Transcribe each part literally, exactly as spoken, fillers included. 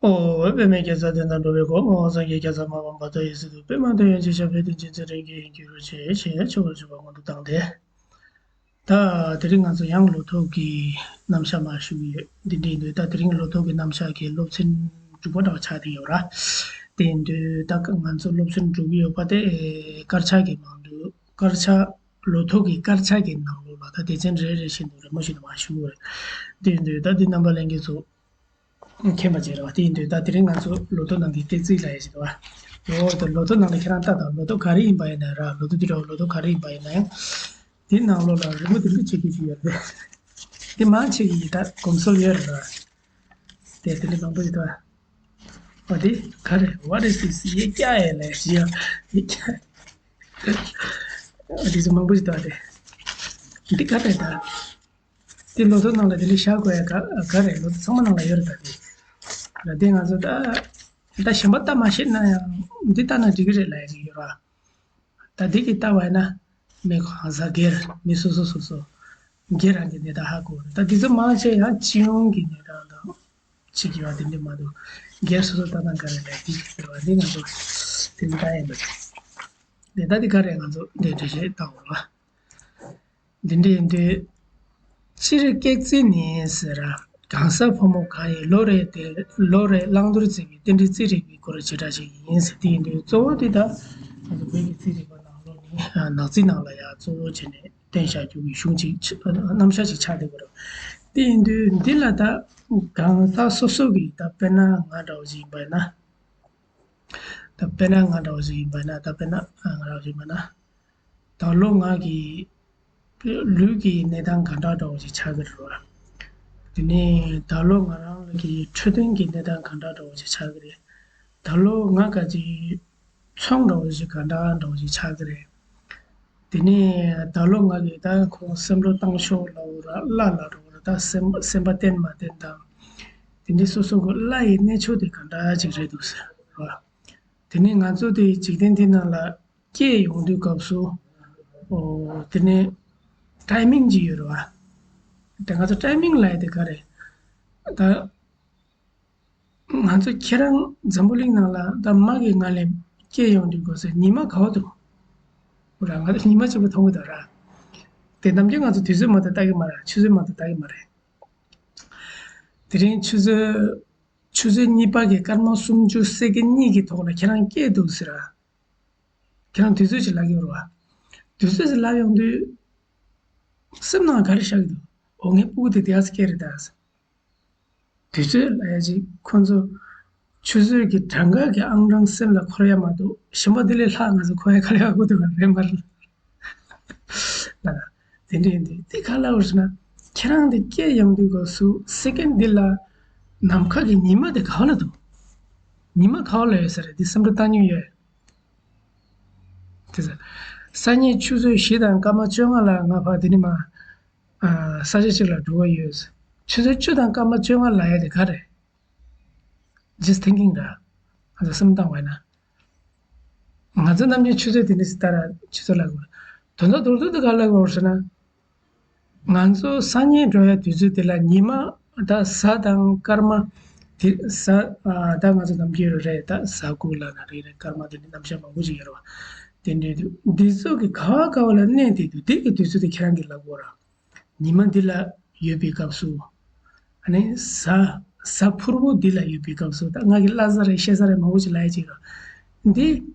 ཨོ། པདྨའི་རྒྱལ་ས་དོན་དང་འགྲོ་བའི་གོ། སངས་རྒྱས་རྒྱལ་ཚབ་མ་འོངས་པ་དོ་ཡི་སྲིད་དུ། པདྨ་དོན་ཡོད་ཅེས་བྱ་བའི་དོན་ཅན་ཚེ་རིང་གི་ཡིན་གྱུར་ཅིག་ཞེས་ཆོས་འཁོར་སྤྱོད་པ་སྔོན་དུ་བཏང་སྟེ། ད་དེ་རིང་ང་ཚོ་ཡང་ལོ་ཐོ་གི་རྣམ་གཞག་མར་ཞུ་གི་ཡོད། འདི་འདྲ་ཡིན་དུས་ད་དེ་རིང་ལོ་ཐོ་གི་རྣམ་གཞག་གི་སློབ་ཚན་དྲུག་པ་འདྲ་བ་ཆགས་བསྡད་ཡོད་ར། དེ་ཡིན་དུས་ད་ང་ཚོ་སློབ་ཚན་དྲུག་གི་ཡོད་པ་དེ་དཀར་ཆག་གི་མང་དུ་དཀར་ཆག་ལོ་ཐོ་གི་དཀར་ཆག་གི་ནང་ལོགས་ལ་ད་སྡེ་ཚན་རེ་རེ་བཞིན་དུ་རི་མོ་བཞིན་དུ་མར་ཞུ་གི་ཡོད་རེད། དེ་ཡིན་དུས་ད་འདི་རྣམ་པ་ལྷན་རྒྱས་ཚོ་མཁྱེན་པ་བྱས་རེད་བ། དེ་ཡིན་དུས་ད་དེ་རིང་ང་ཚོ་ལོ་ཐོ་ནང་གི་སྐྱེ་རྩིས་ལ་ཡ་ཞིག་འདུག་བ། འོ་ད་ལོ་ཐོ་ནང་ལ་ཁྱེད་རང་ལྟ་དང་། ལོ་ཐོ་ག་རེ་ཡིན་པ་ཡིན་ན་ར། ལོ་ཐོ་དེ་འདྲ་བ་ལོ་ཐོ་ག་རེ་ཡིན་པ་ཡིན་ན་ཡང་། དེའི་ནང་ལོགས་ལ་རི་མོ་དེ་འདྲ་བྱེད་རྒྱུ་ཞིག་ཡོད་རེད། དེ་མང་ཆེ་གི་ད་གོམས་སྲོལ་ཡོད་རེད་བ། དེ་དེ་འདྲ་མང་པོ་ཞིག་འདུག་བ། འོ་དེ་ག་རེ། What is this? ये क्या है? ལབ་ཞིག་ཡ། ये क्या है? འོ་དེ་ཚོ་མང་པོ་ཞིག་འདུག་བ། དེ་འདི་ག་རེ་ད། དེ་ལོ་ཐོ་ནང་ལ་དེ་འདྲ་བཞག་དགོས་ཡ་ག་ག་རེ། ལོ་ཐོ་ཚང་མ་ནང་ལ་ཡོད་རེད་ད། དེ་ལ་དེ་ང་ཚོ་ད་ད་གཞན་པ་ལྟ་མ་ཤེས་ན་ཡང་འདི་ལྟ་ན་འགྲིག་གི་རེད་ལབ་ཡ་ཅིག་ཡོད་ར། ད་འདི་གི་ལྟ་བ་ཡིན་ན་མི་གང་ཟག་སྒེར། མི་སོ་སོ་སོ་སོ་སྒེར་རང་གི་གནས་སྟངས་ཧ་གོ་རེད། ད་འདི་ཚོ་མང་ཆེ་ཡང་སྤྱི་ཡོངས་ཀྱི་གནས་སྟངས་དང་ཅིག་ཡོད་པ་དེ་འདྲ་མ་གཏོགས། སྒེར་སོ་སོ་ལྟ་སྟངས་ག་རེ་ལབ་འདི་ཟེར་བ་འདི་ང་ཚོ་དེ་འདྲ་ཡིན་པ་རེད། དེ་ད་འདི་ག་རེ་ང་ཚོ་འདི་འགྲེལ་བཤད་བཏང་དགོས་རེད་བ། འདི་འདྲ་ཡིན་དུས། སྤྱིར་སྐྱེ་རྩིས་ནི་ཟེར་ར། གང་ཟག་ཕོ་མོ་གང་ཡིན་ལོ་རེ་དེ་ལོ་རེ་བླང་དོར་བརྩི་བའི་རྟེན་འབྲེལ་རྩིས་རིག་པའི་སྐོར་བྱེ་བྲག་ཅིག་ཡིན་ཟེར། དེ་ཡིན་དུས་གཙོ་བོ་འདི་ད་ང་ཚོ་བོད་ཀྱི་རྩིས་རིག་པ་ནང་ལོགས་ནས་ནག་རྩིས་ནང་ལ་ཡང་གཙོ་བོ་བྱས་ནས་བསྟན་བཞག་རྒྱུ་གི་གཞུང་ཅིག་རྣམ་གཞག་ཅིག་ཆགས་བསྡད་ཀྱི་རེད། དེ་ཡིན་དུས་འདི་ལ་ད་གང་ཟག་སོ་སོ་གི་ད་དཔེར་ན་ང་འདྲ་བོ་ཞིག་ཡིན་པ་ཡིན་ན། ད་དཔེར་ན་ང་འདྲ་བོ་ཞིག་ཡིན་པ་ཡིན་ན། ད་དཔེར་ན་ང་འདྲ་བོ་ཞིག་ཡིན་པ་ན། ད་ལོ་ང་གི་ལུས་ཀྱི་གནས་སྟངས་ག་འདྲ་འདྲ་བོ་ཞིག་ཆགས་ཀྱི་རེད་བ། དེ་ནས་ད་ལོ་ང་རང་གི་འཕྲོད་བསྟེན་གྱི་གནས་སྟངས་ག་འདྲ་འདྲ་བོ་ཞིག་ཆགས་ཀྱི་རེད། ད་ལོ་ང་ག་ཅིག་ཚོང་འདྲ་བོ་ཞིག་ག་འདྲ་འདྲ་བོ་ཞིག་ཆགས་ཀྱི་རེད། དེ་ནས་ད་ལོ་ང་གི་ད་ཁོང་སེམས་བློ་བཏང་ཕྱོགས་ལ་འོ་ར་བླ་ལ་འགྲོ་ར། ད་སེམས་སེམས་པ་བརྟན་མ་བརྟན་དང་། དེ་འདྲའི་སོ་སོ་གི་བླ་ཡི་གནས་ཕྱོགས་དེ་ག་འདྲ་ཅིག་རེད་འདུག་ཟེར་བ། དེ་ནས་ང་ཚོ་དེ་འཇིག་རྟེན་འདི་ནང་ལ་སྐྱེས་ཡོང་དུས་སྐབས་སུ། ཨོ། དེ་ནས་ཊའི་མིང་ཅིག་ཡོད་རེད་བ། དེ་ང་ཚོ་ཊའི་མིང་ལབ་ཡ་དེ་ག་རེད། ད་ང་ཚོ་ཁྱེད་རང་འཛམ་བུ་གླིང་ནང་ལ་ད་མ་གི་ངོས་ལ་སྐྱེས་ཡོང་དུས་སྐབས་སུ་ཉི་མ་ག་པར་འདུག་ར། ང་ཚོ་ཉི་མ་གཅིག་པོ་མཐོང་གི་འདུག་ར། དེ་ནམ་རྒྱུན་ང་ཚོ་དུས་ཚོད་མ་གཏོགས་ལྟ་གི་མ་རེད། ཆུ་ཚོད་མ་གཏོགས་ལྟ་གི་མ་རེད། དེ་རིང་ཆུ་ཚོད་ཆུ་ཚོད་གཉིས་པ་གི་སྐར་མ་སུམ་ཅུ་སེ་ཀན་གཉིས་ཀྱི་ཐོག་ལ་ཁྱེད་རང་སྐྱེས་འདུག་ཟེར་ར། ཁྱེད་རང་དུས་ཚོད་ཅིག་ལབ་ཀྱི་ཡོད་རེད་བ། དུས་ཚོད་ཅིག་ལབ་ཡོང་དུས། སེམས་ནང་ག་རེ་ཤར་གྱི་འདུག་འོ་ངའི་སྤུ་གུ་དེ་དེ་ག་ཚོད་སྐྱེས་རེད་ད། དུས་ཚོད་ལབ་ཡ་ཅིག་ཁོང་ཚོ་ཆུ་ཚོད་ཀྱི་གྲངས་ཀ་གི་ཨང་གྲངས་སེམས་ལ་འཁོར་ཡ་མ་གཏོགས་གཞན་པ་དེ་ལས་ལྷག་ང་ཚོ་འཁོར་ཡ་ག་ལ་ཡོད་ཀྱི་འདུག་ག་རེད་མ་རེད། ལ་ལ། དེ་འདྲ་ཡིན་དུས་དེ་ག་ལ་འོར་ཟེར་ན། ཁྱེད་རང་དེ་སྐྱེས་ཡོང་དུས་སྐབས་སུ་སེ་ཀན་འདི་ལ་ནམ་མཁའ་གི་ཉི་མ་དེ་ག་བ་ལ་འདུག་ཉི་མ་ག་བ་ལ་ཡོད་ས་རེད། དེ་སེམས་ཁྲལ་བཏང་མྱོང་ཡོད། དེ་ས་སང་ཉིན་ཆུ་ཚོད་བཞི་དང་སྐར་མ་བཅོ་ལྔ་ལ་ང་ཕར་དེ་ནས་མར་ཨ་ས་ཆ་གཅིག་ལ་འགྲོ་གི་ཡོད། ཆུ་ཚོད་བཅུ་དང་སྐར་མ་བཅོ་ལྔ་ལབ་ཡ་དེ་ག་རེད། Just thinking ར། ང་ཚོ་སེམས་བཏང་བ་ཡིན་ན། ང་ཚོ་ནམ་རྒྱུན་ཆུ་ཚོད་དེ་འདྲ་ཞིག་ལྟ་ར་ཆུ་ཚོད་ལབ་དགོས། དོན་དག་མདོར་བསྡུས་དེ་ག་ལབ་དགོས་ཟེར་ན། ང་ཚོ་སང་ཉིན་འགྲོ་ཡ་དུས་ཚོད་དེ་ལ་ཉི་མ་ད་གཟའ་དང་སྐར་མ་དེ་གཟའ་ཨ་ད་ང་ཚོ་ནམ་རྒྱུན་རེད། ད་གཟའ་དགུ་ལ་ན་རེད་རེད། སྐར་མ་དེ་འདྲ་རྣམ་གཞག་མང་པོ་ཞིག་ཡོད་རེད་བ། དེ་འདྲའི་དུས་འདི་ཚོ་གི་ག་བ་ག་བ་ལ་གནས་དེ་དུས་དེ་གི་དུས་ཚོད་དེ་ཁྱེད་རང་གིས་ལབ་དགོས་ར། ཉི་མ་འདི་ལ་ཡོད་པའི་སྐབས་སུ། ཨ་ནི་གཟའ་གཟའ་ཕུར་བུ་འདི་ལ་ཡོད་པའི་སྐབས་སུ། ད་ང་གིས་བླ་གཟའ་རེད་ཤེས་གཟའ་རེད་མང་པོ་ཞིག་ལབ་ཡ་ཅིག་ར། འདི་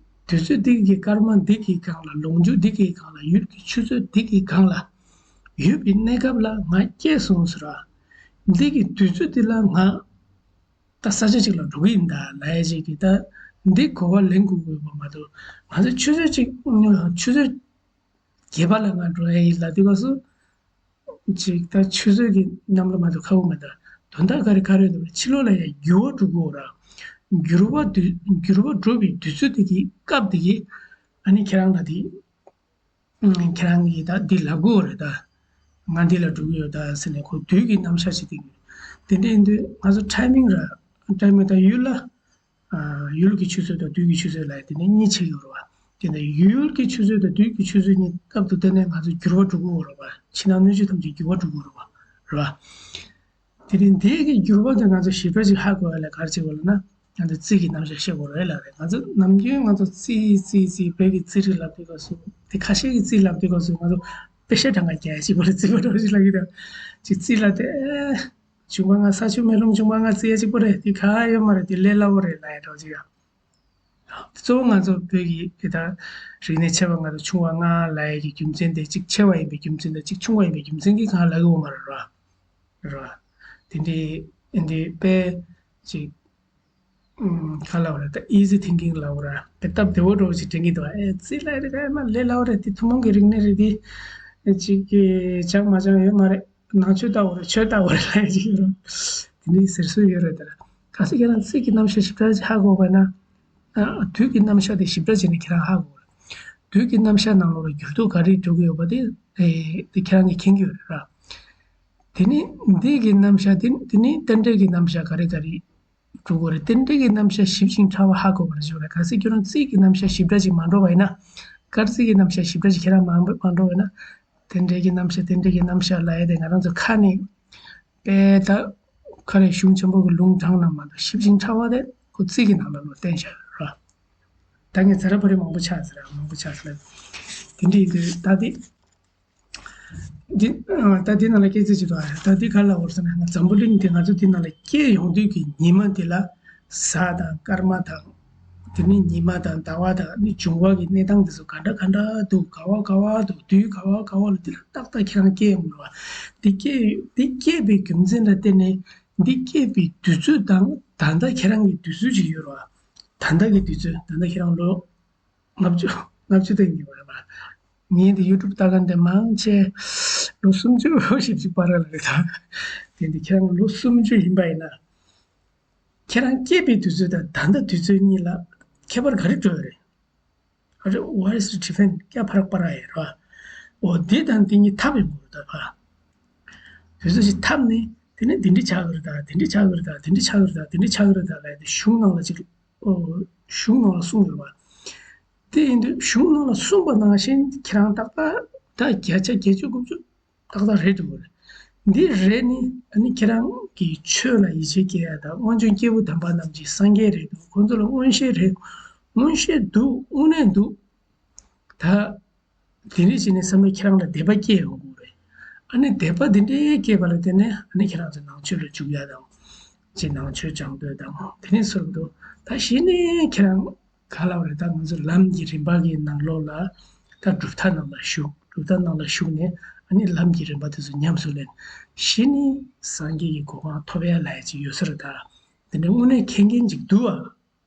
དུས་ཚོད་འདི་གི་སྐར་མ་འདི་གི་སྒང་ལ། ལོངས་སྤྱོད་འདི་གི་སྒང་ལ། ཡུལ་གྱི་ཆུ་ཚོད་འདི་གི་སྒང་ལ་ཡོད་པའི་གནས་སྐབས་ལ་ང་སྐྱེས་སོང་ཟེར་ར། འདི་གི་དུས་ཚོད་འདི་ལ་ང་ད་ས་ཆ་གཅིག་ལ་འགྲོ་གི་ཡིན་ད་ལབ་ཡ་ཅིག་གི་ད་འདི་གོ་བ་ལེན་དགོས་དགོས་པ་མ་གཏོགས། ང་ཚོ་ཆུ་ཚོད་གཅིག་ཆུ་ཚོད་བརྒྱད་པ་ལ་ང་འགྲོ་ཡ་ཡིན་ལབ་དུས་སྐབས་སུ། ཅིག་ད་ཆུ་ཚོད་ཀྱི་གནམ་ལོ་མ་གཏོགས་ཁ་བོ་མེད་ད། དོན་དག་ག་རེ་ག་རེ་འདུག་ཕྱི་ལོགས་ལ་ཡ་འགྱུར་བ་འགྲོ་གི་ཡོད་ར། འགྱུར་བ་དུས་འགྱུར་བ་འགྲོ་བའི་དུས་ཚོད་དེ་གི་སྐབས་དེ་གི་ཨ་ནི་ཁྱེད་རང་ལ་དེ། ཁྱེད་རང་གིས་ད་འདི་ལབ་དགོས་རེད་ད། ང་འདི་ལ་འགྲོ་གི་ཡོད་ད་ཟེར་ནས་ཁོ་དུས་ཀྱི་རྣམ་གཞག་ཅིག་སྟེར་གི་ཡོད། དེ་འདྲ་ཡིན་དུས་ང་ཚོ་ཊའི་མིང་ར། ཊའི་མིང་ད་ཡུལ་ལ། ཡུལ་གྱི་ཆུ་ཚོད་དང་དུས་ཀྱི་ཆུ་ཚོད་ལ་དེ་ནས་གཉིས་ཕྱེ་གི་ཡོད་རེད་བ། དེ་ནས་ཡུལ་གྱི་ཆུ་ཚོད་དང་དུས་ཀྱི་ཆུ་ཚོད་གཉིས་སྐབས་དུ་བསྟུན་ནས་ང་ཚོ་འགྱུར་བ་འགྲོ་གི་ཡོད་རེད་བ། ཕྱི་ནང་སྣོད་བཅུད་ཐམས་ཅད་འགྱུར་བ་འགྲོ་གི་ཡོད་རེད་བ། རེད་བ། དེ་རིང་འདི་གི་འགྱུར་བ་དེ་ང་ཚོ་ཞིབ་ཕྲ་ཅིག་ཧ་གོ་ཡ་ལ་ག་རེ་བྱེད་དགོས་ལབ་ན། ང་ཚོ་རྩིས་ཀྱི་རྣམ་གཞག་ཤེས་དགོས་རེད་ལབ་རེད། ང་ཚོ་ནམ་རྒྱུན་ང་ཚོ་རྩིས་རྩིས་རྩིས་བོད་ཀྱི་རྩིས་རིག་ལབ་དུས་སྐབས་སུ། དེ་ཁ་ཤས་ཀྱིས་རྩིས་ལབ་དུས་སྐབས་སུ་ང་ཚོ་པེ་ཤ་གྲངས་ཀ་རྒྱག་ཡ་གཅིག་པོ་རེད། རྩིས་པ་འདྲ་བོ་ཞིག་ལབ་ཀྱི་འདུག་ཅིག་རྩིས་ལབ་དེ། ཨེ། བྱུང་བ་ང་ས་ཆུ་མེ་རླུང་བྱུང་བ་ང་རྩིས་ཡ་གཅིག་པོ་རེད། དེ་ག་ཡོད་མ་རེད། དེ་ལས་སླ་བོ་རེད་ལབ་ཡ་འདྲ་བོ་ཅིག་ཡ། གཙོ་བོ་ང་ཚོ་བོད་ཀྱི་དེ་ལྟར་རིག་གནས་ཆེ་བ་ལྔ་དང་ཆུང་བ་ལྔ་ལབ་ཡས་ཀྱི་རྒྱུ་མཚན་དེ། གཅིག་ཆེ་བ་ཡིན་པའི་རྒྱུ་མཚན་དང་གཅིག་ཆུང་བ་ཡིན་པའི་རྒྱུ་མཚན་གྱིས་གང་ལབ་ཀྱི་ཡོད་མ་རེད་ར། ར། དེ་འདྲའི་ཨེ་འདི་དཔེ་ཅིག་ཨུམ། ག་ལབ་ར། ད་easy thinking ལབ་ར། དེ་སྟབས་བདེ་བོ་འདྲ་བོ་ཅིག་དྲན་གྱི་འདུག་ཨེ་རྩིས་ལབ་ཡས་དེ་ག་ཡོད་མ་རེད། ལས་སླ་བོ་རེད། དེ་ཐུན་མོང་གི་རིག་གནས་རེད་དེ། ཅིག་གི་སྦྱང་མ་སྦྱང་ཡོད་མ་རེད། ནང་ཆོས་ལྟ་བུ་རེད། ཆོས་ལྟ་བུ་རེད་ལབ་ཡ་ཅིག་ཡོད་རེད། དེ་འདྲའི་ཟེར་སྲོལ་ཡོད་རེད་དེ། གལ་སྲིད་ཁྱེད་རང་རྩིས་ཀྱི་རྣམ་གཞག་ཞིབ་ཕྲ་ཅིག་ཧ་གོ་བ་ན། ཨ། དུས་ཀྱི་རྣམ་གཞག་དེ་ཞིབ་ཕྲ་བྱས་ནས་ཁྱེད་རང་ཧ་གོ་རེད། དུས་ཀྱི་རྣམ་གཞག་ནང་ལོགས་ལ་འགྱུར་ལྡོག་ག་རེ་འགྲོ་གི་ཡོད་པ་དེ། ཨེ། དེ་ཁྱེད་རང་གིས་མཁྱེན་གྱི་ཡོད་རེད་ར། དེ་ནས་འདི་གི་རྣམ་གཞག་དེ། དེ་ནས་རྟེན་འབྲེལ་གྱི་རྣམ་གཞག་ག་རེ་ག་རེ་འགྲོ་གི་རེད། རྟེན་འབྲེལ་གྱི་རྣམ་གཞག་ཞིབ་ཅིང་ཕྲ་བ་ཧ་གོ་བར་བྱེད་པ་རེད། གལ་སྲིད་ཁྱེད་རང་རྩིས་ཀྱི་རྣམ་གཞག་ཞིབ་ཕྲ་ཅིག་མ་འགྲོ་བ་ཡིན་ན། སྐར་རྩིས་ཀྱི་རྣམ་གཞག་ཞིབ་ཕྲ་ཅིག་ཁྱེད་རང་མ་མ་འགྲོ་བ་ན། རྟེན་འབྲེལ་གྱི་རྣམ་གཞག་རྟེན་འབྲེལ་གྱི་རྣམ་གཞག་ལབ་ཡ་དེ་ང་རང་ཚོ་ཁ་ནས་དཔེ་ད་ག་རེ་གཞུང་ཆེན་པོ་གི་ལུང་དྲངས་ན་མ་གཏོགས་ཞིབ་ཅིང་ཕྲ་བ་དེ་ཁོ་རྩིས་ཀྱི་ནང་ལ་ལོ་བསྟན་བཞག་ཡོད་ར། ད་ངས་ཛ་དྲག་པ་རེ་མང་པོ་ཆགས་ཟེར་ར། མང་པོ་ཆགས་ཟེར་ལབ། དེ་འདྲ་ཡིན་དུས་ད་དེ། འདི། ཨ། ད་འདི་ནང་ལ་སྐད་ཆ་ཅིག་འདུག་ཨ། ད་འདི་ག་ལ་འོར་ཟེར་ན། ང་འཛམ་བུ་གླིང་འདི་ང་ཚོ་འདི་ནང་ལ་སྐྱེས་ཡོང་དུས་ཀྱི་ཉི་མ་འདི་ལ། གཟའ་དང་སྐར་མ་དང་། དེ་ནས་ཉི་མ་དང་ཟླ་བ་དང་ནི་འབྱུང་བ་གི་གནས་སྟངས་འདི་ཚོ་ག་འདྲ་ག་འདྲ་འདུག་ག་བ་ག་བ་འདུག་དུས་ག་བ་ག་བ་ལ་འདི་ལ་ཏག་ཏག་ཁྱེད་རང་སྐྱེས་ཡོང་གི་རེད་བ། འདི་སྐྱེས་འདི་སྐྱེས་པའི་རྒྱུ་མཚན་ལ་བརྟེན་ནས་འདི་སྐྱེས་པའི་དུས་ཚོད་དང་ད་ལྟ་ཁྱེད་རང་གི་དུས་ཚོད་ཅིག་ཡོད་རེད་བ། ད་ལྟ་གི་དུས་ཚོད། ད་ལྟ་ཁྱེད་རང་ལོ། ལྔ་བཅུ། ལྔ་བཅུ་དང་གཉིས་པ་རེད་པ། ངས་འདི་ཡུ་ཊུབ་ལྟ་མཁན་དེ་མང་ཆེ་ལོ་སུམ་ཅུ་བཞི་བཅུ་བར་ལ་རེད་ད། དེ་འདི་ཁྱེད་རང་ལོ་སུམ་ཅུ་ཡིན་པ་ཡིན་ན། ཁྱེད་རང་སྐྱེས་པའི་དུས་ཚོད་དང་ད་ལྟ་དུས་ཚོད་གཉིས་ལ་ཁྱད་པར་ག་རེ་འགྲོ་ཡོད་རེད། ཨ་རེ། what is the difference? ཀྱ་ཕ་རག་པ་ར་ཡེ་ར། འོ་འདི་དང་འདི་གཉིས་འཐབ་ཡོང་གི་རེད་ད་ཕ། དུས་ཚོད་ཅིག་འཐབ་ནས་དེ་ནས་འདི་འདྲ་ཆགས་ཀྱི་རེད་ད། དེ་འདྲ་ཆགས་ཀྱི་རེད་ད། དེ་འདྲ་ཆགས་ཀྱི་རེད་ད། དེ་འདྲ་ཆགས་ཀྱི་རེད་ད་ལབ་ཡ་དེ་གཞུང་ནང་ལ་ཅིག་གཞུང་ནང་ལ་གསུངས་ཡོད་པ། དེ་ཡིན་དུས་གཞུང་ནང་ལ་གསུངས་པ་ནང་བཞིན་ཁྱེད་རང་ཏག་ཏག་ད་བརྒྱ་ཆ་བརྒྱད་ཅུ་དགུ་བཅུ་ཏག་ཏག་རེད་འགྲོ་གི་རེད། འདི་རེད་ནི་ཨ་ནི་ཁྱེད་རང་གི་ཆོས་ལ་ཡིད་ཆེས་སྐྱེ་ཡ་དང་། སྔོན་བྱོན་སྐྱེས་བུ་དམ་པ་རྣམས་ཀྱི་སངས་རྒྱས་རེད་འདུག་ཁོང་ཚོ་ལ་མངོན་ཤེས་རེད། མངོན་ཤེས་འདུག་དངོས་གནས་འདུག་ད། དེ་འདྲ་བྱས་ནས་བསམ་བློ་ཁྱེད་རང་ལ་དད་པ་སྐྱེ་ཡོང་གི་རེད། ཨ་ནི་དད་པ་འདི་འདྲའི་སྐྱེས་པ་ལ་བརྟེན་ནས་ཨ་ནི་ཁྱེད་རང་ཚོ་ནང་ཆོས་ལ་འཇུག་ཡ་དང་། ཅིག་ནང་ཆོས་སྦྱང་འདོད་དང་དེ་ནས་ཚོར་འདུག་ད་གཞི་ནས་ཁྱེད་རང་ག་ལབ་རེད། ད་ང་ཚོ་ལམ་གྱི་རིམ་པ་གི་ནང་ལོགས་ལ་ད་གྲུབ་མཐའ་ནང་ལ་ཞུགས། གྲུབ་མཐའ་ནང་ལ་ཞུགས་ནས་ཨ་ནི་ལམ་གྱི་རིམ་པ་དེ་ཚོ་ཉམས་སུ་ལེན། གཞི་ནས་སངས་རྒྱས་ཀྱི་གོ་འཕང་ཐོབ་ཡ་ལ་ཡ་ཅིག་ཡོད་ས་རེད་ད། དེ་འདྲ་དངོས་གནས་མཁྱེན་མཁན་ཅིག་འདུག་ཨ།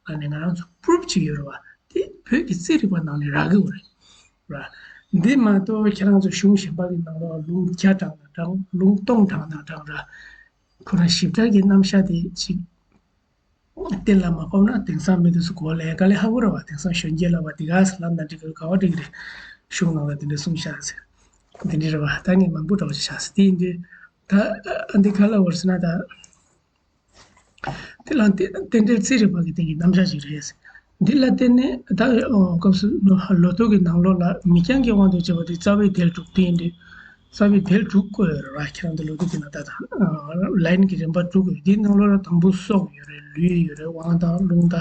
ཨ་ནི་ང་རང་ཚོ་པུ་རུབ་བྱེད་ཀྱི་ཡོད་རེད་བ། དེ་བོད་ཀྱི་རྩིས་རིག་པ་ནང་ནས་རག་གི་ཡོད་རེད་བ། འདི་མ་གཏོགས་ཁྱེད་རང་ཚོ་གཞུང་གཞན་པ་གི་ནང་ལོགས་ལུང་བརྒྱ་དྲངས་ན་དྲངས། ལུང་སྟོང་དྲངས་ན་དྲངས་ར། ཁོ་རང་ཞིབ་ཕྲ་གི་རྣམ་གཞག་དེ་ཅིག་གཏན་ལ་མ་ཕབ་ན་དེང་སང་མི་དེ་ཚོ་གོ་ལ་ཡ་དཀའ་ལས་ཁག་པོ་རེད་བ། དེང་སང་གཞོན་སྐྱེས་ལ་བ་དེ་ག་ས་ལབ་ན་འགྲིག་གི་རེད། ག་བ་འགྲིག་གི་རེད། གཞུང་ནང་ལ་དེ་འདྲ་གསུངས་བཞག་ཟེར། དེ་འདྲ་རེད་བ། ད་ངས་མང་པོ་འདྲ་བོ་ཞིག་བཞག་ཟེར། དེ་ཡིན་དུས་ད་ཨ་འདི་ག་ལ་འོར་ཟེར་ན་ད། དེ་ལ་རྟེན་རྟེན་འབྲེལ་རྩིས་རིག་པ་གི་སྟེང་གི་རྣམ་གཞག་ཅིག་རེད། འདི་ལ་བརྟེན་ནས་ད་སྐབས་སུ་ལོ་ཐོ་གི་ནང་ལོགས་ལ་མིག་རྒྱང་གི་དབང་དུ་བྱས་པ་དེ་རྩ་བའི་དལ་དྲུག་དེ་ཡིན་དུས། རྩ་བའི་དལ་དྲུག་བཀོད་ཡོད་རེད་བ། ཁྱེད་རང་ཚོ་ལོ་ཐོ་གི་ནང་ད་ད་ལའིན་གི་རིམ་པ་དྲུག་ཡོད། འདིའི་ནང་ལོགས་ལ་དང་པོ་སྲོག་ཡོད་རེད། ལུས་ཡོད་རེད། དབང་ཐང་། རླུང་རྟ།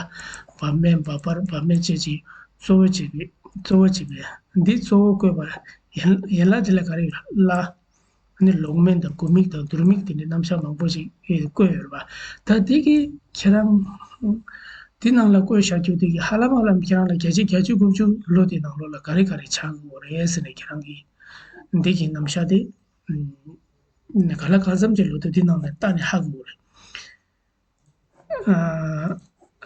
བབ་སྨད། འབབ་འཕར། བབ་སྨད་བཅས་ཀྱི་གཙོ་བོ་བྱས་པའི་གཙོ་བོ་བྱས་པའི་འདི་གཙོ་བོ་བཀོད་པ་ཡན་ཡན་ལག་དེ་ལ་ག་རེ་ཡོད་ལ། ཨ་ནི་ལོག་མེད་དང་དགུ་མིག་དང་དུར་མིག་དེ་འདྲའི་རྣམ་གཞག་མང་པོ་ཞིག་བཀོད་ཡོད་རེད་པ། ད་དེ་གི་ཁྱེད་རང་དེ་ནང་ལ་བཀོད་བཞག་རྒྱུ་དེ་གི་ཧ་ལམ་ཧ་ལམ་ཁྱེད་རང་ལ་བརྒྱ་ཆ་བརྒྱད་ཅུ་དགུ་བཅུ་ལོ་དེ་ནང་ལོགས་ལ་ག་རེ་ག་རེ་ཆགས་ཀྱི་ཡོད་རེད་ཟེར་ནས་ཁྱེད་རང་གི་འདི་གི་རྣམ་གཞག་དེ་ག་ལ་གང་འཚམ་གྱི་ལོ་ཐོ་དེ་ནང་ནས་བལྟས་ནས་ཧ་གོ་གི་རེད།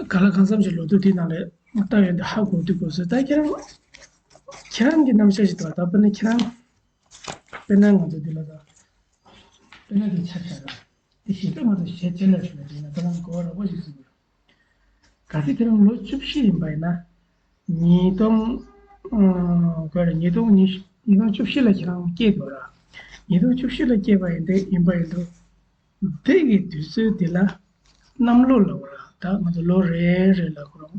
ག་ལ་གང་འཚམ་གྱི་ལོ་ཐོ་དེ་ནང་ལ་བལྟས་ཡོང་དུས་ཧ་གོ་དུས་གོ་སོང་། ད་ཁྱེད་རང་ཁྱེད་རང་གི་རྣམ་གཞག་ཞིག་འདུག་ད་དཔེར་ན་ཁྱེད་རང་དཔེར་ན་ང་ཚོ་འདི་ལ་ད་དཔེར་ན་འདི་ཆ་བཞག་ན་འདི་ཞིབ་ཕྲ་ང་ཚོ་ཞལ་ཆེ་ལ་ཞུ་ན་འདི་ན་ད་རང་གོ་བ་རག་པོ་ཞིག་གསུངས་ཡོད། གལ་སྲིད་ཁྱེད་རང་ལོ་བཅུ་བཞི་ཡིན་པ་ཡིན་ན། ཉིས་སྟོང་། ཨ། ག་རེ། ཉིས་སྟོང་ཉི་ཤུ། ཉིས་སྟོང་བཅུ་བཞི་ལ་ཁྱེད་རང་སྐྱེས་འདུག་ར། ཉིས་སྟོང་བཅུ་བཞི་ལ་སྐྱེས་པ་ཡིན་ཏེ་ཡིན་པ་ཡིན་དུས། དེ་གི་དུས་ཚོད་འདི་ལ་གནམ་ལོ་ལབ་ར། ད་ང་ཚོ་ལོ་རེ་རེ་ལ་ཁོ་རང་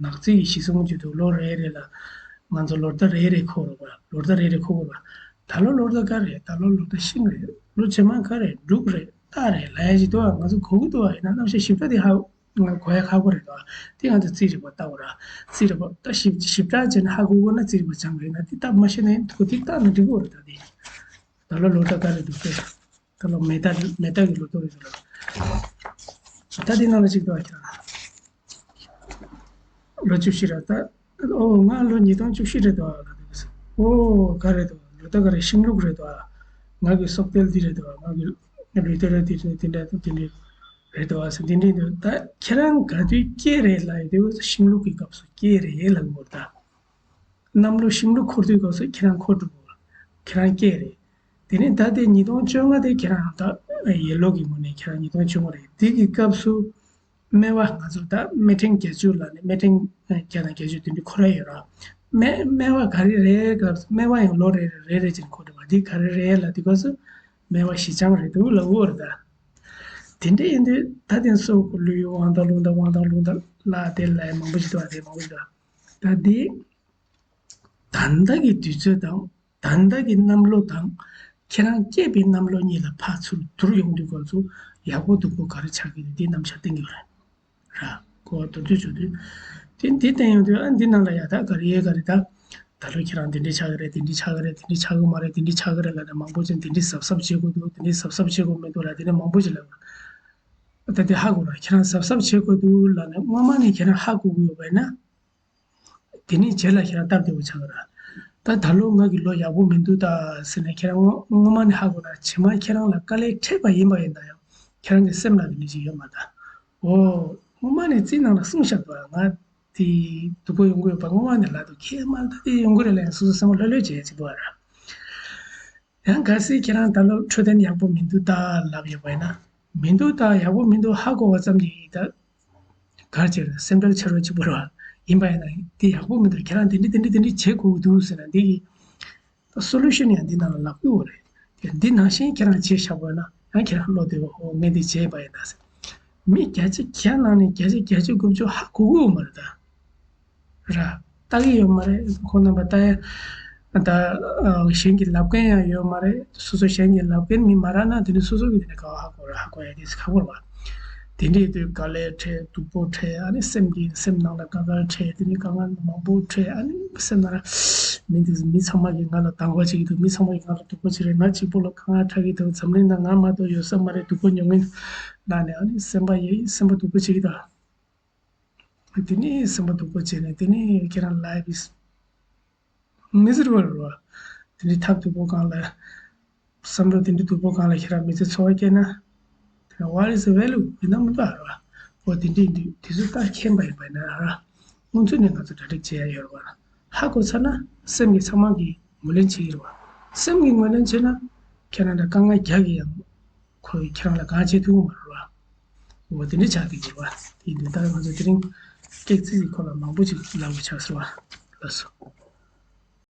ནག་རྩིས་ཀྱི་གཞི་བཟུང་བྱེད་དུས་ལོ་རེ་རེ་ལ་ང་ཚོ་ལོ་ཟླ་རེ་རེ་འཁོར་རོགས་པ། ལོ་ཟླ་རེ་རེ་འཁོར་དགོས་པ། ད་ལོ་ལོ་ཟླ་ག་རེ། ད་ལོ་ལོ་ཟླ་ཤིང་རེད། ལོ་རྗེས་མ་ག་རེ། འབྲུག་རེད། རྟགས་རེད་ལབ་ཡ་ཅིག་འདུག་ང་ཚོ་གོ་གི་འདུག་ཡིན་ན་རྣམ་གཞག་ཞིབ་ཕྲ་དེ་ཧ་ང་གོ་ཡ་ཁག་པོ་རེད་དོ། དེ་ང་ཚོ་རྩིས་རིག་པ་ལྟ་དགོས་ར། རྩིས་རིག་པ་ད་ཞིབ་ཞིབ་ཕྲ་བྱས་ན་ཧ་གོ་དགོས་ན་རྩིས་རིག་པ་སྦྱང་དགོས་ཡིན་ན་དེ་ལྟ་མ་ཤེས་ན་ཡིན་གོ་དེ་ལྟ་ན་འགྲིག་གི་རེད། ད་དེ་ད་ལོ་ལོ་ད་ག་རེད་འདུག་ཟེར། ད་ལོ་མེ་ད་མེ་ད་གི་ལོ་ཐོ་རེད་ཟེར་ལ། ད་དེ་ནང་ལ་ཅིག་འདུག་ཨ་ཁྱེད་རང་། ལོ་བཅུ་བཞི་རེད་ད། ཨོ་ང་ལོ་ཉིས་སྟོང་བཅུ་བཞི་རེད་དོ་ལ་འདུག་ཟེར། ཨོ་ག་རེད་དོ་ལོ་ད་ག་རེད་ཤིང་ལུག་རེད་དོ། ང་གི་སྲོག་ལྡན་འདི་རེད་དོ་ང་གི་ལུས་རྟེན་རེད་འདི་རེད་འདི་འདྲ་འདི་འདྲ་རེད་དོ་ཟེར་འདི་འདྲ་འདུག་ད་ཁྱེད་རང་ག་དུས་སྐྱེས་རེད་ལབ་ཡོད་དུས་ཤིང་ལུག་གི་སྐབས་སུ་སྐྱེས་རེད་ལབ་དགོས་ད། གནམ་ལོ་ཤིང་ལུག་འཁོར་དུས་སྐབས་སུ་ཁྱེད་རང་འཁོར་འགྲོ་དགོས། ཁྱེད་རང་སྐྱེས་རེད། དེ་ནས་ད་ལྟའི་ཉིས་སྟོང་བཅོ་ལྔ་དེ་ཁྱེད་རང་ད་ཡེ་ལོ་གི་ངོས་ནས་ཁྱེད་རང་ཉིས་སྟོང་བཅོ་ལྔ་རེད། དེ་གི་སྐབས་སུ་སྨེ་བ་ང་ཚོ་ད་སྨེ་ཕྲེང་བརྒྱད་ཅུ་ལ་ནས་སྨེ་ཕྲེང་བརྒྱ་དང་བརྒྱད་ཅུ་དེ་འདྲ་འཁོར་ཡ་ཡོད་ར། སྨེ་སྨེ་བ་ག་རེ་རེད་སྐབས་སུ་སྨེ་བ་ཡང་ལོ་རེ་རེ་རེ་རེ་བཞིན་འཁོར་འགྲོ་བ་འདི་ག་རེ་རེད་ལབ་དུས་སྐབས་སུ་སྨེ་བ་བཞི་ཆའང་རེད་འདུག་ལབ་འོ་རེད་ད། དེ་འདྲ་ཡིན་དུས་ད་དེང་སོགས་ཀྱི་ལུས་ཡོད་དབང་ཐང་རླུང་དང་དབང་ཐང་རླུང་དང་ལ་དེ་ལ་མང་པོ་ཞིག་འདུག་བ་དེ་མང་པོ་ཞིག་འདུག་ད་དེ། ད་ལྟ་གི་དུས་ཚོད་དང་ད་ལྟ་གི་གནམ་ལོ་དང་ཁྱེད་རང་སྐྱེས་པའི་གནམ་ལོ་གཉིས་ལ་ཕར་ཚུར་བསྡུར་ཡོང་དུས་སྐབས་སུ་ཡག་པོ་སྡུག་པོ་ག་རེ་ཆགས་ཀྱི་རེད་འདི་རྣམ་གཞག་བསྟན་གྱི་ཡོད་རེད། ར། གོ་བ་མདོར་བསྡུས་བརྗོད་དུས། དེ་འདི་བསྟན་ཡོང་དུས་ཨ་འདི་ནང་ལ་ཡ་ད་ག་རེ་ཡོད་ག་རེ་ད། ད་ལོ་ཁྱེད་རང་འདི་འདྲ་ཆགས་ཀྱི་རེད་འདི་འདྲ་ཆགས་ཀྱི་རེད་འདི་འདྲ་ཆགས་ཀྱི་མ་རེད་འདི་འདྲ་ཆགས་ཀྱི་རེད་ལབ་ནས་མང་པོ་ཅིག་འདི་འདྲ་གཟབ་གཟབ་བྱེད་དགོས་འདུག་འདི་འདྲ་གཟབ་གཟབ་བྱེད་དགོས་མི་འདུག་ལབ་དེ་ནས་མང་པོ་ཅིག་ལབ། ད་དེ་ཧ་གོ་ར་ཁྱེད་རང་གཟབ་གཟབ་བྱེད་དགོས་འདུག་ལབ་ནས་སྔོན་མ་ནས་ཁྱེད་རང་ཧ་གོ་གི་ཡོད་པ་ཡིན་ན། དེ་ནས་རྗེས་ལ་ཁྱེད་རང་སྟབས་བདེ་པོ་ཆགས་ཀྱི་ར། ད་ད་ལོ་ང་གི་ལོ་ཡག་པོ་མི་འདུག་ད་ཟེར་ནས་ཁྱེད་རང་སྔོན་སྔོན་མ་ནས་ཧ་གོ་ར་རྗེས་མ་ཁྱེད་རང་ལ་དཀའ་ལས་འཕྲད་པ་ཡིན་པ་ཡིན་ན་ཡང་ཁྱེད་རང་གི་སེམས་ལ་དེ་འདྲ་ཞིག་ཡོད་མ་ད། འོ། སྔོན་མ་ནས་རྩིས་ནང་ལ་གསུངས་བཞག་འདུག་ང་དེ་སྡུག་པོ་ཡོང་གི་ཡོད་པ་སྔོན་མ་ནས་ལབ་འདུག་ཁྱེད་མ་ལྟ་དེ་ཡོང་གི་རེད་ལབ་ཡང་སོ་སོ་སེམས་པ་ལྷོད་ལྷོད་བྱེད་ཅིག་འདུག་ཨ་ར། ཡང་གལ་སྲིད་ཁྱེད་རང་ད་ལོ་འཕྲོད་བསྟེན་ཡག་པོ་མི་འདུག་ད་ལབ་ཡོད་པ་ཡིན་ན། མི་འདུག་ད་ཡག་པོ་མི་འདུག་ཧ་གོ་བ་ཙམ་གྱིས་ད། གར་བྱེད་རེད་སེམས་ཁྲལ་ཆེ་རོགས་གཅིག་པོ་རེད་བ། ཡིན་པ་ཡིན་ན་འདི་ཡག་པོ་མི་འདུག་ཁྱེད་རང་འདི་འདྲི་འདི་འདྲི་འདི་འདྲི་བྱེད་དགོས་ཀྱི་འདུག་ཟེར་ན་འདི་ཡི། སོ་ལུ་ཤན་ཡང་འདི་ནང་ལ་ལབ་ཀྱི་ཡོད་རེད། དེ་འདི་ནང་བཞིན་ཁྱེད་རང་བྱས་བཞག་པ་ཡིན་ན་ཡང་ཁྱེད་རང་བློ་བདེ་བ་ཧོ་ངས་འདི་བྱས་པ་ཡིན་ན་ཟེར། མི་བརྒྱ་ཆ་བརྒྱ་ནང་ནས་བརྒྱ་ཆ་བརྒྱད་ཅུ་དགུ་བཅུ་ཧ་གོ་གི་ཡོད་མ་རེད་ད། ར། ལྟ་གི་ཡོད་མ་རེད་ཁོང་རྣམ་པ་ལྟ་ཡ། ད་གཞན་གྱི་ལབ་མཁན་ཡང་ཡོད་མ་རེད། སོ་སོ་གཞན་གྱི་ལབ་མཁན་མི་མ་རག་ན་དེ་ནི་སོ་སོ་གི་དེ་ནས་ག་བ་ཧ་གོ་ར་ཧ་གོ་ཡ་དེ་ཁག་པོ་རེད་བ། དེ་འདྲའི་དུས་དཀའ་ལས་འཕྲད་སྡུག་པོ་འཕྲད་ཨ་ནི་སེམས་ཀྱི་སེམས་ནང་ལ་དཀའ་ངལ་འཕྲད་དེ་ནི་དཀའ་ངལ་མང་པོ་འཕྲད་ཨ་ནི་སེམས་ནང་ལ་མི་འདི་མི་ཚང་མ་གིས་ང་ལ་དང་བ་བྱེད་ཀྱི་འདུག་མི་ཚང་མ་གིས་ང་ལ་སྡུག་པོ་བྱེད་རེད། ང་གཅིག་པོ་ལ་དཀའ་ངལ་འཕྲད་ཀྱི་འདུག་འཛམ་གླིང་ནང་ང་མ་གཏོགས་ཡོད་ས་མ་རེད་སྡུག་པོ་མྱོང་གི་འདུག་ལབ་ནས་ཨ་ནི་སེམས་པ་ཡེ་སེམས་པ་སྡུག་པོ་བྱེད་ཀྱི་འདུག་དེ་ནས་སེམས་པ་སྡུག་པོ་བྱས་ནས་དེ་ནས་ཁྱེད་རང་life is miserable རེད་བ། དེ་འདྲའི་ཐབས་སྡུག་པོ་སྒང་ལ། བསམ་བློ་དེ་འདྲའི་སྡུག་པོ་སྒང་ལ་ཁྱེད་རང་མི་ཚེ་འཚོ་བ་སྐྱེལ་ན། དེ་what is the value ཡིན་ན་མི་འདུག་རེད་བ། འོ་དེ་འདྲའི་འདུག་དེ་ཚོ་ལྟར་མཁྱེན་པ་ཡིན་པ་ཡིན་ན་ར། སྔོན་ཚུད་ནས་ང་ཚོ་གྲ་སྒྲིག་བྱེད་ཡ་ཡོད་རེད་བ། ཧ་གོ་ཚར་ན་སེམས་ཀྱི་ཚང་མ་གིས་ངོས་ལེན་བྱེད་ཀྱི་རེད་བ། སེམས་ཀྱིས་ངོས་ལེན་བྱེད་ན་ཁྱེད་རང་ལ་དཀའ་ངལ་རྒྱག་གི་ཡང་། ཁོས་ཁྱེད་རང་ལ་གང་བྱེད་ཐུབ་ཀྱི་མ་རེད་བ། འོ་དེ་འདྲ་ཆགས་ཀྱི་ཡོད་པ། དེ་འདི་ལྟར་ང་ཚོ་དེ་རིང་སྐྱེག་རྩིས་ཀྱི་སྐོར་ལ་མང་པོ་ཅིག་ལབ་དགོས་ཆགས་སོང་བ། ལགས་སོ།